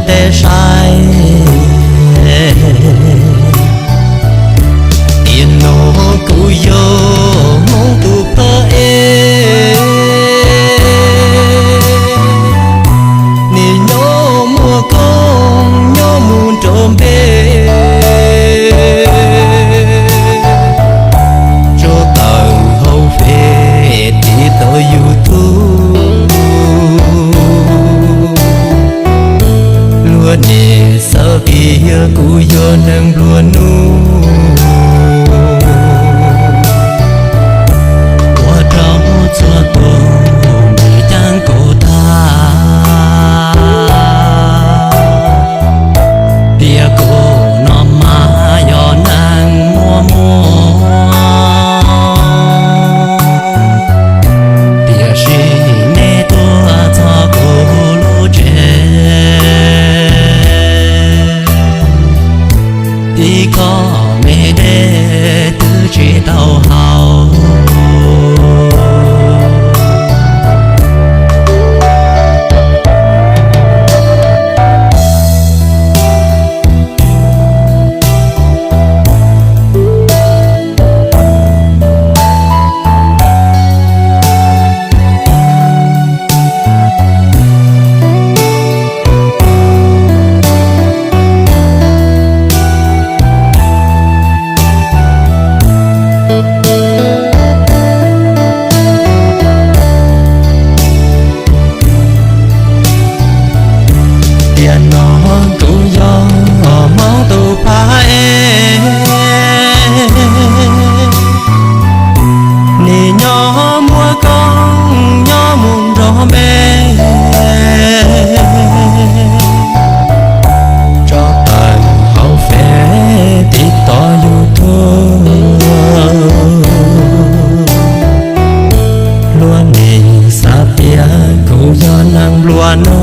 tej saib. Tiam no kuv yog Hmoob tus phab es, nim nyob muaj koob nyob mus nrov npe. Tso tawm hauv Face, TikTok, YouTube, luag nim xav tias kuv yog neeg nplua nuj. Ua rau txhua tus nws cav kuv tag, tias kuv no mas yog neeg muaj muag. Tiam sis nej tuaj txog kuv lub tsev, ib kob me dej twb tsis tau haus. Tiam no kuv yog Hmoob tus phab es, nim nyob muaj koob nyob mus nrov npe. Tso tawm hauv Face, TikTok, YouTube, luag nim xav tias kuv yog neeg nplua nuj.